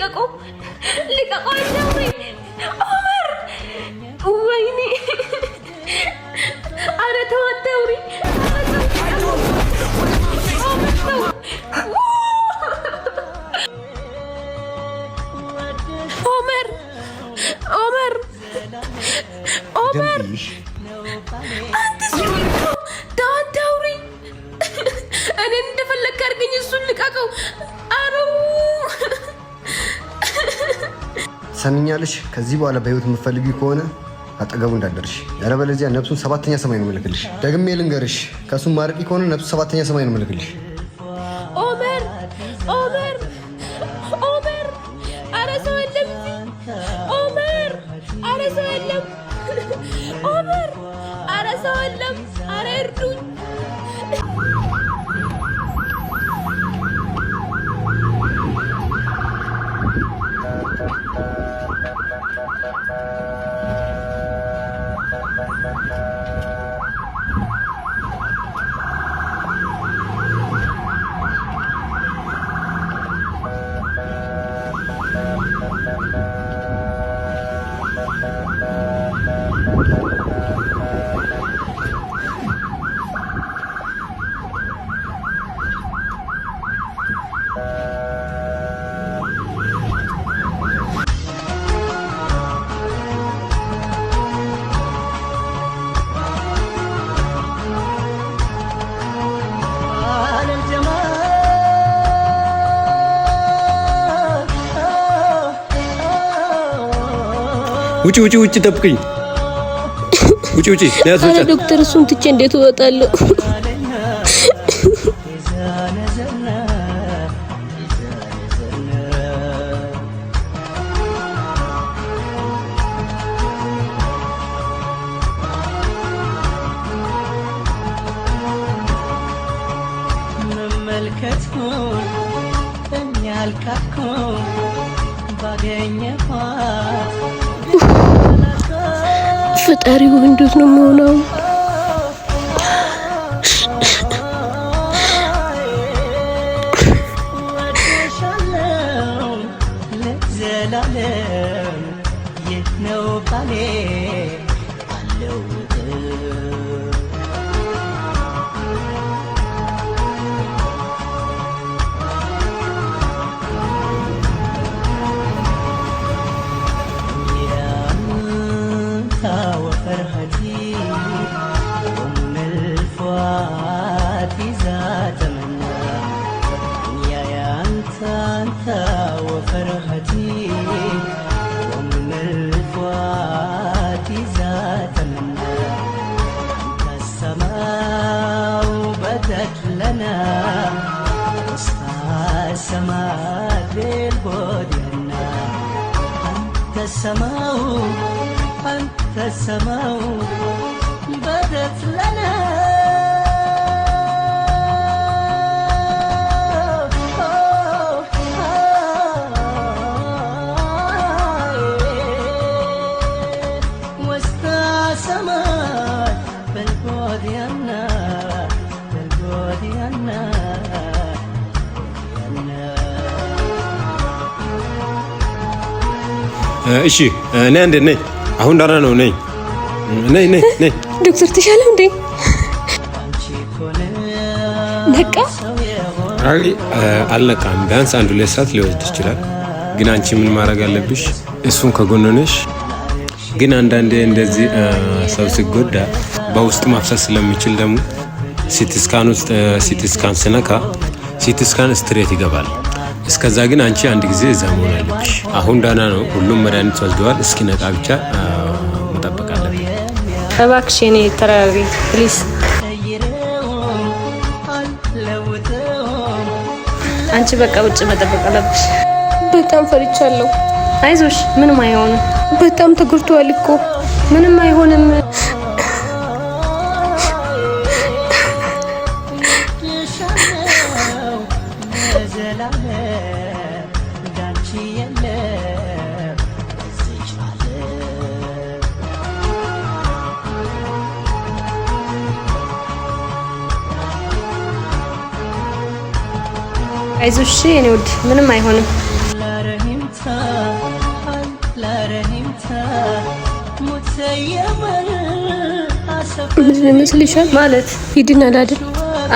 ልቀቀው፣ ልቀቀው! አታውሪ ኦመር! ወይኔ! ኧረ ተው አታውሪ! ኧረ ተው ኦመር ተው! ኦመር፣ ኦመር፣ ኦመር! አንተ ሰው ተው አታውሪ! እኔን እንደፈለግክ አድርገኝ፣ እሱን ልቀቀው! አረው! ትሰሚኛለሽ? ከዚህ በኋላ በህይወት የምትፈልጊ ከሆነ አጠገቡ እንዳትደርሽ፣ ያለበለዚያ ነፍሱን ሰባተኛ ሰማይ ነው የምልክልሽ። ደግሜ ልንገርሽ፣ ከእሱ ማርቂ ከሆነ ነፍሱ ሰባተኛ ሰማይ ነው የምልክልሽ። ኦመር፣ ኦመር፣ ኦመር! አረ ሰው የለም እዚህ! ኦመር! አረ ሰው የለም! ኦመር! አረ ሰው የለም! አረ እርዱኝ! ውጪ፣ ውጪ፣ ውጪ፣ ጠብቅኝ። ውጪ፣ ውጪ። አረ ዶክተር፣ እሱን ትቼ እንዴት እወጣለሁ? ፈጣሪው እንዴት ነው የምሆነው? السماء أنت السماء بدت لنا. وسط سماء بالبعد ينا، بالبعد ينا. እሺ ነይ፣ አንዴ ነይ። አሁን ደህና ነው። ነይ፣ ነይ፣ ነይ፣ ነይ። ዶክተር ተሻለው እንዴ? ነቃ? አይ አልነቃም። ቢያንስ 1-2 ሰዓት ሊወስድ ይችላል። ግን አንቺ ምን ማድረግ አለብሽ? እሱን ከጎን ሆነሽ፣ ግን አንዳንዴ እንደዚህ ሰው ሲጎዳ በውስጥ ማፍሰስ ስለሚችል ደግሞ CT scan ውስጥ CT scan ስነካ CT scan straight ይገባል። እስከዛ ግን አንቺ አንድ ጊዜ እዛ መሆን አለብሽ። አሁን ደህና ነው፣ ሁሉም መድኃኒት ወስደዋል። እስኪነቃ ብቻ መጠበቅ አለብን። እባክሽ የኔ ተረጋጊ please። አንቺ በቃ ውጭ መጠበቅ አለብሽ። በጣም ፈርቻለሁ። አይዞሽ፣ ምንም አይሆንም። በጣም ተጎድቷል እኮ። ምንም አይሆንም። አይዞሽ የኔ ውድ፣ ምንም አይሆንም። ምን ይመስልሻል? ማለት ይድናል አይደል?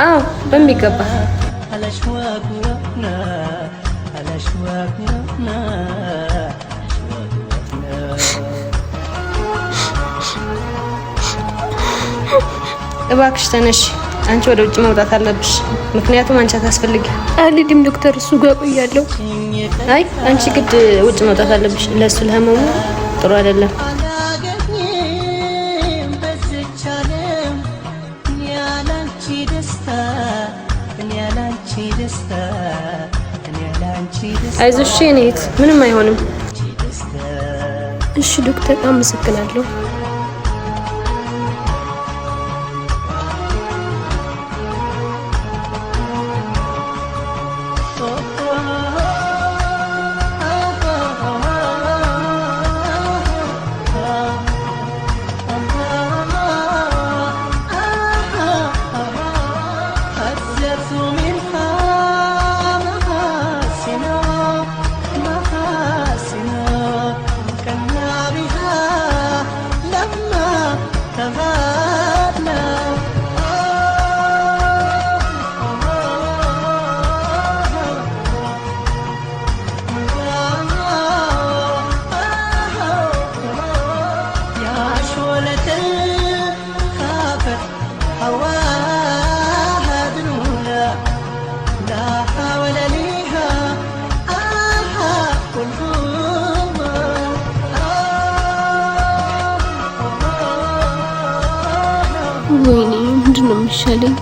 አዎ በሚገባ። እባክሽ ተነሽ፣ አንቺ ወደ ውጭ መውጣት አለብሽ። ምክንያቱም አንቺ አታስፈልጊ። አልሄድም ዶክተር፣ እሱ ጋር ቆያለሁ። አይ አንቺ ግድ ውጭ መውጣት አለብሽ። ለእሱ ለህመሙ ጥሩ አይደለም። አይዞሽ የኔ እህት፣ ምንም አይሆንም። እሺ ዶክተር፣ አመሰግናለሁ። ወይኔ ምንድን ነው የሚሻለኝ?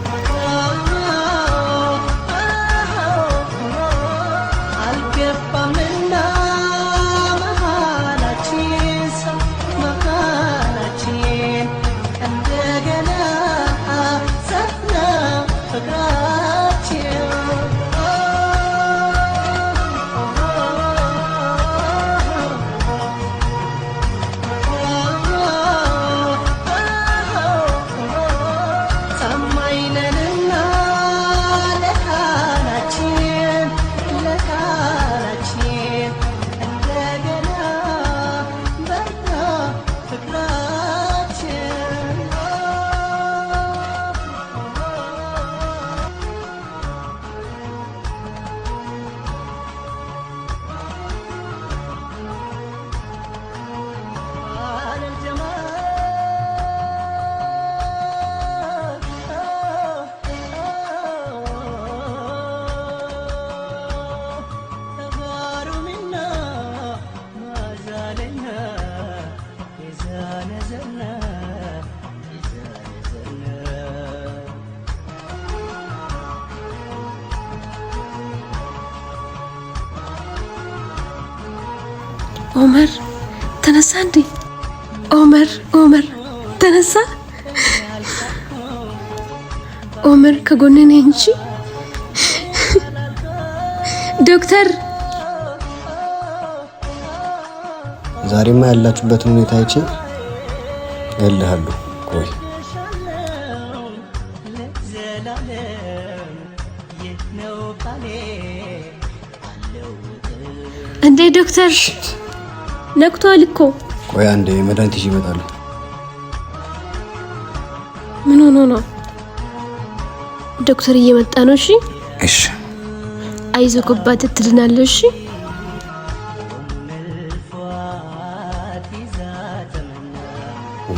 ኦመር ተነሳ እንዴ? ኦመር ኦመር ተነሳ። ኦመር ከጎኔ ነህ እንጂ። ዶክተር ዛሬማ ያላችሁበትን ሁኔታ አይቼ እልሃለሁ። ቆይ እንዴ ዶክተር ነቅቷል እኮ። ቆይ አንዴ መድኃኒት ይዤ እመጣለሁ። ምን ሆኖ ነው? ዶክተር እየመጣ ነው። እሺ እሺ፣ አይዞህ አባት ትድናለህ። እሺ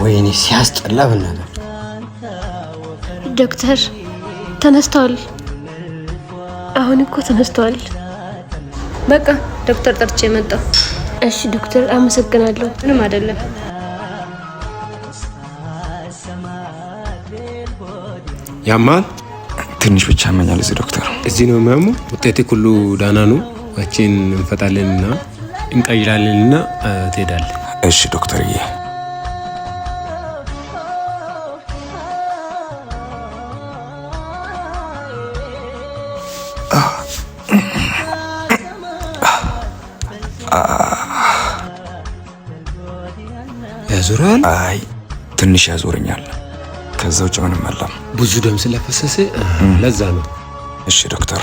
ወይኔ ሲያስጠላ ብናገር። ዶክተር ተነስተዋል። አሁን እኮ ተነስተዋል። በቃ ዶክተር ጠርቼ የመጣው። እሺ ዶክተር አመሰግናለሁ። ምንም አይደለም። ያማል ትንሽ ብቻ ያመኛል። እዚህ ዶክተር፣ እዚህ ነው የሚያሙ። ውጤት ሁሉ ዳና ነው። ዋችን እንፈጣለንና እንቀይራለንና ትሄዳለህ። እሺ ዶክተርዬ። ያዞራል። አይ ትንሽ ያዞረኛል። ከዛ ውጭ ምንም የለም። ብዙ ደም ስለፈሰሰ ለዛ ነው። እሺ ዶክተር፣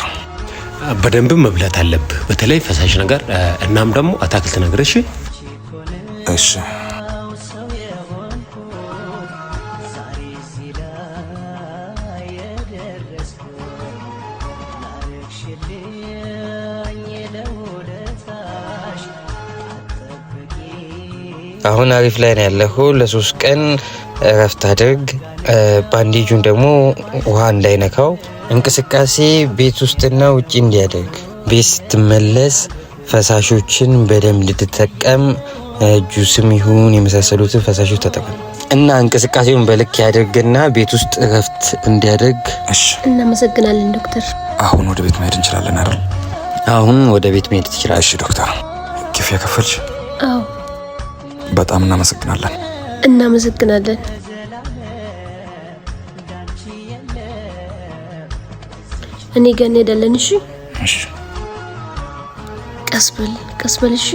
በደንብ መብላት አለብህ፣ በተለይ ፈሳሽ ነገር እናም ደግሞ አታክልት ነገር። እሺ እሺ። አሁን አሪፍ ላይ ነው ያለኸው። ለ3 ቀን እረፍት አድርግ። ባንዴጁን ደግሞ ውሃ እንዳይነካው፣ እንቅስቃሴ ቤት ውስጥና ውጭ እንዲያደርግ፣ ቤት ስትመለስ ፈሳሾችን በደንብ እንድትጠቀም፣ ጁስም ይሁን የመሳሰሉትን ፈሳሾች ተጠቀም እና እንቅስቃሴውን በልክ ያድርግና ቤት ውስጥ እረፍት እንዲያደርግ። እሺ። እናመሰግናለን ዶክተር። አሁን ወደ ቤት መሄድ እንችላለን አይደል? አሁን ወደ ቤት መሄድ ትችላለህ። እሺ ዶክተር፣ ክፍያ ከፈልሽ? አዎ። በጣም እናመሰግናለን። እናመሰግናለን። እኔ ጋር እንሄዳለን። እሺ። እሺ። ቀስ በል፣ ቀስ በል። እሺ።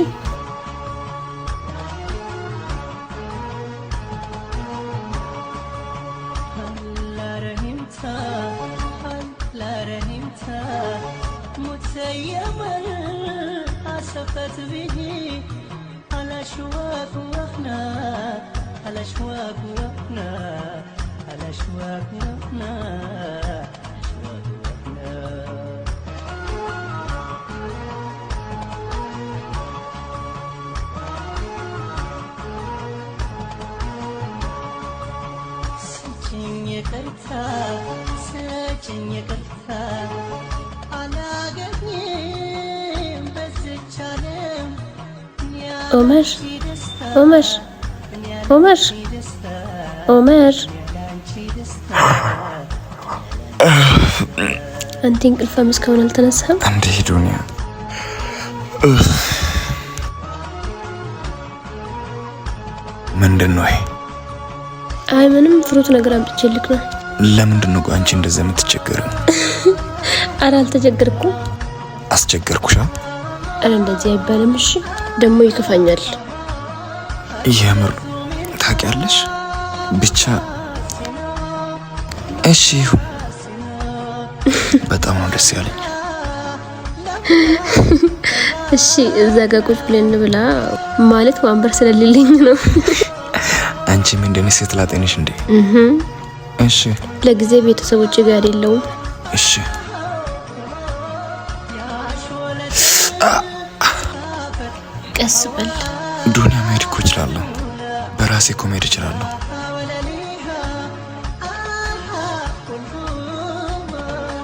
رحمت هلا رحمت متيما عسفت به الأشواق واحنا الأشواق واحنا الأشواق واحنا الأشواق واحنا. ስጭኝ ይቅርታ፣ ስጭኝ ይቅርታ፣ አላገኝም በዝች ዓለም። ኦመር፣ ኦመር፣ ኦመር፣ ኦመር፣ አንተ እንቅልፋም እስካሁን አልተነሳህም? እንዴ ዱንያ። ምንድን ነው ይሄ? አይ ምንም፣ fruit ነገር አምጥቼልክ ነው። ለምንድን ነው ቆይ አንቺ እንደዚህ የምትቸገሪው? አረ አልተቸገርኩም። አስቸገርኩሻ? አረ እንደዚህ አይባልም። እሺ ደግሞ ይከፋኛል። የምር ታውቂያለሽ። ብቻ እሺ ይሁን። በጣም ነው ደስ ያለኝ። እሺ እዛ ጋ ቁጭ ብለን እንብላ። ማለት ወንበር ስለሌለኝ ነው። አንቺም እንደኔ ሴት ላጤ ነሽ እንዴ? እሺ። ለጊዜ ቤተሰቦች ጋር የለውም። እሺ። ቀስ በል። ዱንያ መሄድ እኮ እችላለሁ። በራሴ እኮ መሄድ እችላለሁ።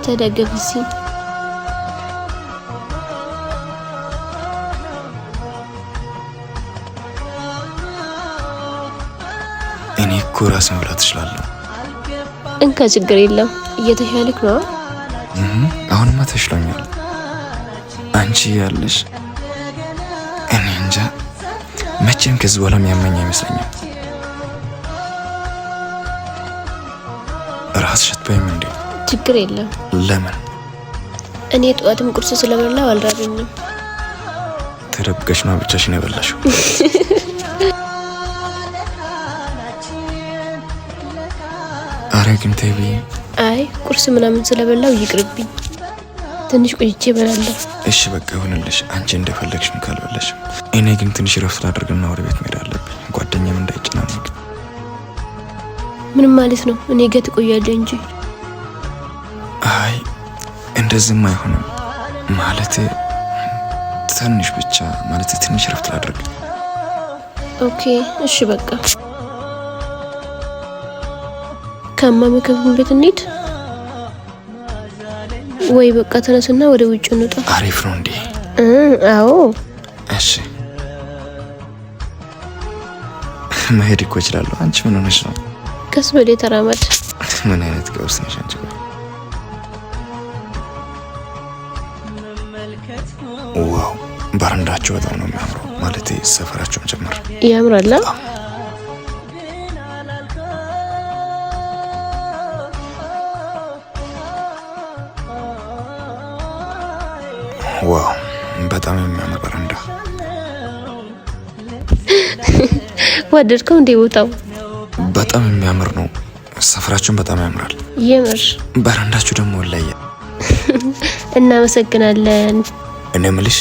ተደገፍ እዚህ። እኔ እኮ ራሴ መብላት እችላለሁ። እንካ፣ ችግር የለም። እየተሻለክ ነው? አሁንማ ተሽሎኛል። አንቺ ያለሽ እኔ እንጃ፣ መቼም ከዚህ በኋላ የሚያመኝ አይመስለኝም። ራስሽ አትበይም እንዴ? ችግር የለም። ለምን? እኔ ጠዋትም ቁርስ ስለበላው አልራበኝም። ተደብቀሽ ነው ብቻሽን የበላሽው? አረ ግን ተይ ብዬ። አይ ቁርስ ምናምን ስለበላው ይቅርብኝ። ትንሽ ቆይቼ እበላለሁ። እሺ በቃ ይሁንልሽ። አንቺ እንደፈለግሽም ካልበላሽም፣ እኔ ግን ትንሽ ረፍት ላድርግና ወደ ቤት መሄድ አለብኝ። ጓደኛም እንዳይጨናነቅ። ምን ማለት ነው? እኔ ጋ ትቆያለህ እንጂ። አይ እንደዚህም አይሆንም። ማለቴ ትንሽ ብቻ፣ ማለት ትንሽ ረፍት ላድርግ። Okay እሺ በቃ ከማሚ ከፍን ቤት እንሂድ ወይ? በቃ ተነስና ወደ ውጭ እንውጣ። አሪፍ ነው እንዴ? አዎ። እሺ መሄድ እኮ እችላለሁ። አንቺ ምን ሆነሽ ነው? ቀስ በል፣ ተራመድ። ምን አይነት ቀውስ ነሽ አንቺ? Wow፣ በረንዳቸው በጣም ነው የሚያምረው። ማለት ሰፈራቸውም ጭምር። ያምራል። Wow፣ በጣም የሚያምር በረንዳ። ወደድከው እንዴ ቦታው? በጣም የሚያምር ነው። ሰፈራቸውን በጣም ያምራል። የምር። በረንዳችሁ ደግሞ ይለያል። እናመሰግናለን። እኔ የምልሽ፣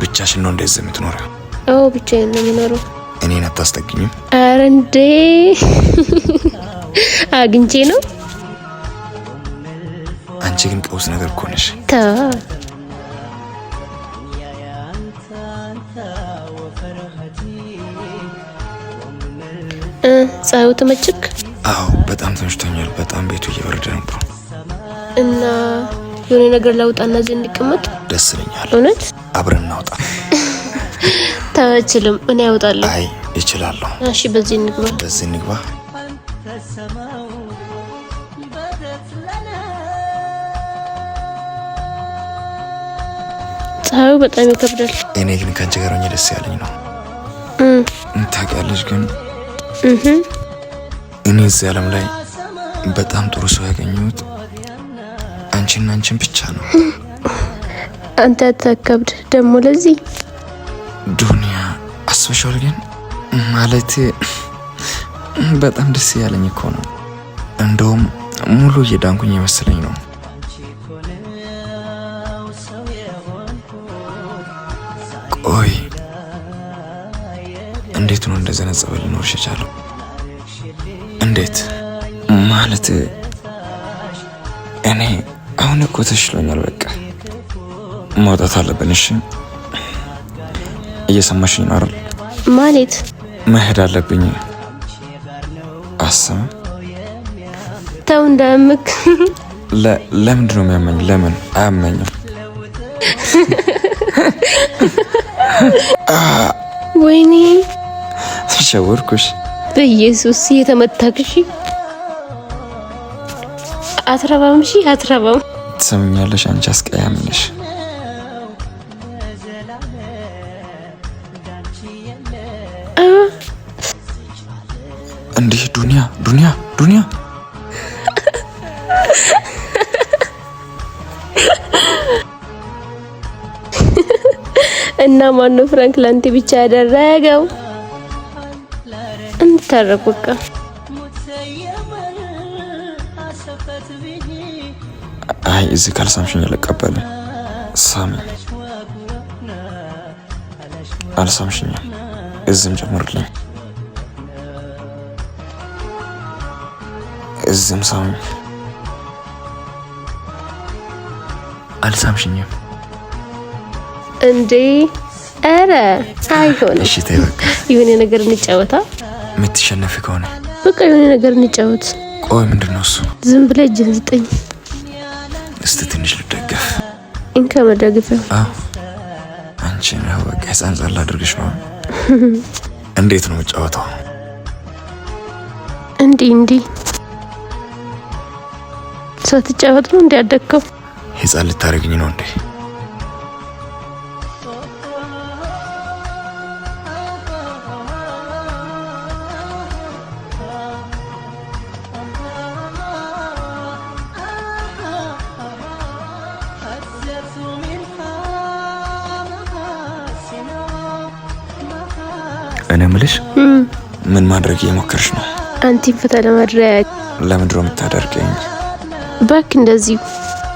ብቻሽን ነው እንደዚህ የምትኖሪው? አዎ ብቻዬን ነው የምኖረው። እኔን አታስጠግኝም? ኧረ እንዴ፣ አግኝቼ ነው። አንቺ ግን ቀውስ ነገር እኮ ነሽ። ተው። يا انت انت وفرحتي. ፀሐዩ ተመቸክ? አዎ በጣም ተመችቶኛል። በጣም ቤቱ እየበረደ ነበር እና የሆነ ነገር ላውጣና እዚህ እንቀመጥ ደስ ይለኛል። እውነት አብረን እናውጣ። ተችልም እኔ ያወጣለሁ። አይ እችላለሁ። እሺ በዚህ እንግባ፣ በዚህ እንግባ። ፀሐዩ በጣም ይከብዳል። እኔ ግን ከአንቺ ጋር ሆኜ ደስ ያለኝ ነው። ታውቂያለሽ ግን እኔ እዚህ ዓለም ላይ በጣም ጥሩ ሰው ያገኘሁት አንቺና አንቺን ብቻ ነው። አንተ ተከብድ ደግሞ ለዚህ ዱንያ አስበሽዋል? ግን ማለት በጣም ደስ ያለኝ እኮ ነው። እንደውም ሙሉ እየዳንኩኝ የመሰለኝ ነው። ቆይ እንዴት ነው እንደዚህ ዓይነት ጸበል ሊኖርሽ የቻለው? እንዴት ማለት እኔ አሁን እኮ ተሽሎኛል። በቃ መውጣት አለብን። እሺ እየሰማሽኝ ነው አይደል? ማለት መሄድ አለብኝ። አስም ተው እንዳያምክ። ለምንድን ነው የሚያመኝ? ለምን አያመኝም? ወይኔ ተሸወርኩሽ። በኢየሱስ የተመታክሽ። አትረባም። እሺ አትረባም። ትሰምኛለሽ? አንቺ አስቀያሚ ነሽ። እንዲህ ዱንያ ዱንያ ዱንያ እና ማነው ፍራንክ ላንተ ብቻ ያደረገው? እንታረቅ በቃ። አይ እዚህ ካልሳምሽኝ አልቀበልም። ሳሚ አልሳምሽኝም። እዚህም ጨምርልኝ፣ እዚህም ሳሚ። አልሳምሽኝም እንዴ? ኧረ አይሆንም። እሺ ተይ በቃ። የሆነ ነገር እንጫወታ። የምትሸነፊ ከሆነ በቃ የሆነ ነገር እንጫወት። ቆይ ምንድን ነው እሱ? ዝም ብለህ እጅህን ስጠኝ። እስቲ ትንሽ ልደገፍ። እንካ መደገፊያው። አዎ አንቺ ነው በቃ ህፃን ጻል አድርገሽ ነው። እንዴት ነው የምጫወተው? እንዲህ እንዲህ ሳትጫወት ነው እንዲ ያደግከው? ህፃን ልታደርግኝ ነው እንዴ? እኔ የምልሽ ምን ማድረግ እየሞከርሽ ነው? አንቲን ፈታ ለማድረግ። ለምንድን ነው የምታደርገኝ? እባክህ እንደዚሁ።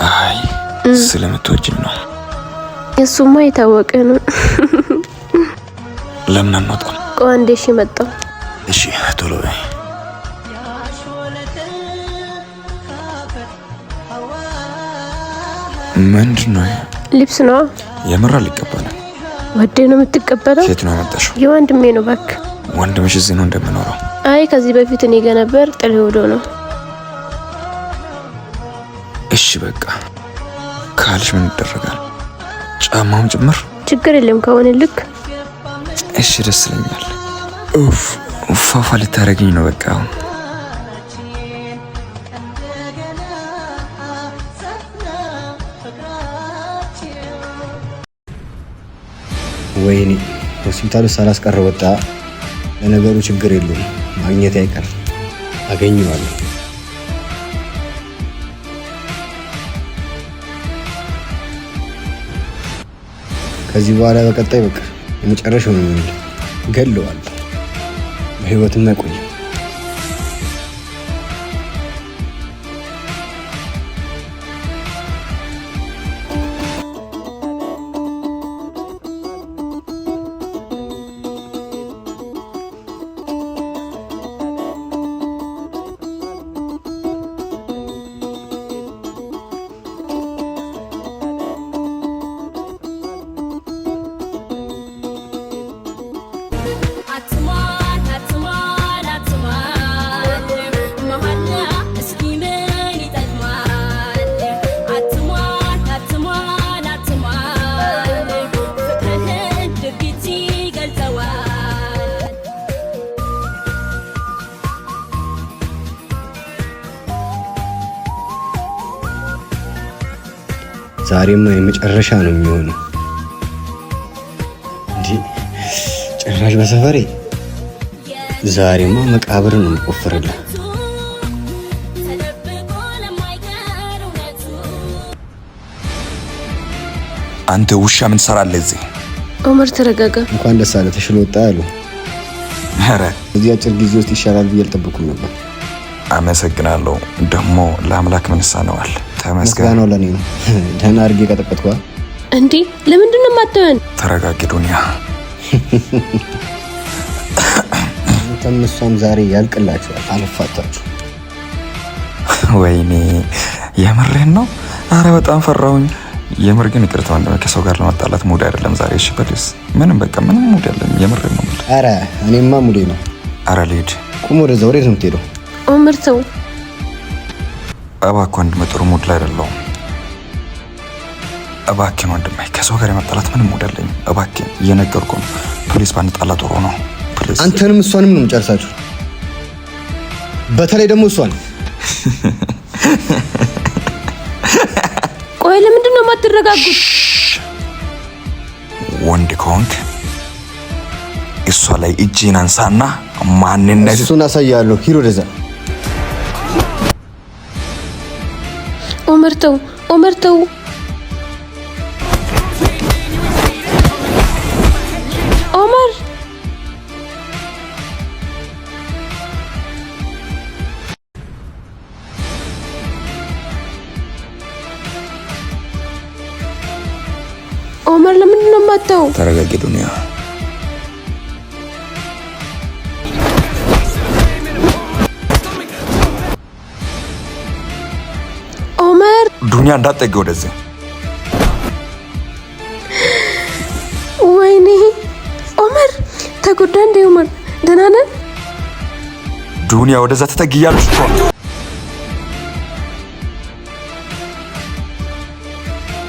አይ ስለምትወጂኝ ነው። እሱማ የታወቀ ነው። ለምን አንወጣም? ቆይ አንዴ። እሺ መጣሁ። እሺ ቶሎ በይ። ምንድን ነው? ልብስ ነዋ። የምር አልቀበልም። ወዴ ነው የምትቀበለው? የት ነው ያመጣሽው? የወንድሜ ነው እባክህ። ወንድምሽ እዚህ ነው እንደምኖረው? አይ ከዚህ በፊት እኔ ጋር ነበር፣ ጥሎ ሄዶ ነው። እሺ በቃ ካልሽ ምን ይደረጋል? ጫማውም ጭምር ችግር የለም ከሆነ ልክ። እሺ ደስ ይለኛል። ኡፍ ፋፋ ልታደርገኝ ነው በቃ አሁን። ወይኔ ሆስፒታሉ ሳላስቀር ወጣ። ለነገሩ ችግር የለውም ማግኘት አይቀር አገኘዋለሁ። ከዚህ በኋላ በቀጣይ በቃ የመጨረሻው ነው የሚሆነው። ገለዋለሁ። በህይወትም አይቆይም። አትሟል አትሟል። ዛሬማ የመጨረሻ ነው የሚሆነው። እንዴ ጭራሽ በሰፈሬ ዛሬማ መቃብር ነው የምቆፍርልህ። አንተ ውሻ ምን ትሰራለህ እዚህ? ኦመር ተረጋጋ። እንኳን ደስ አለ ተሽሎ ወጣ አሉ። ኧረ እዚህ አጭር ጊዜ ውስጥ ይሻላል ብዬ አልጠበኩም ነበር። አመሰግናለሁ። ደግሞ ለአምላክ ምን ይሳነዋል? ተመስገን። ምስጋናው ለእኔ ነው። ደህና አድርጌ ቀጠቀጥኳ። እንዴ ለምንድን ነው የማትተወን? ተረጋጊ ዱንያ። አንተም እሷም ዛሬ ያልቅላችኋል። አልፋታችሁ። ወይኔ የምርህን ነው? አረ በጣም ፈራሁኝ። የምር ግን ይቅርታ ወንድሜ፣ ከሰው ጋር ለመጣላት mood አይደለም ዛሬ። እሺ please። ምንም በቃ ምንም mood የለም። የምርህን ነው የምልህ። አረ እኔማ mood ኤ ነው። አረ ልሂድ። ቁም። ወደዛ። ወዴት ነው የምትሄደው? ኦመር ተው። እባክህ ወንድሜ፣ ጥሩ mood ላይ አይደለሁም። እባክህን ወንድሜ፣ ከሰው ጋር የመጣላት ምንም mood የለኝም። እባክህን እየነገርኩህ ነው። Please ባንጣላ ጥሩ ነው። Please። አንተንም እሷንም ነው የምጨርሳችሁ። በተለይ ደግሞ እሷን። ቆይ ለምንድን ነው የማትረጋጉት? ወንድ ከሆንክ እሷ ላይ እጅህን አንሳና ማንነት እሱን አሳያለሁ። ሂድ ወደዛ። ኦመር ተው፣ ኦመር ተው። ኦመር። ኦመር ለምንድን ነው የማተው? ተረጋጊ ዱንያ። ኦመር። ዱንያ እንዳትጠጊ ወደዚህ። ወይኔ ኦመር ተጎዳ እንዴ? ኦመር ደህና ነህ? ዱንያ ወደዛ ተጠጊ እያልኩሽ እኮ ነው።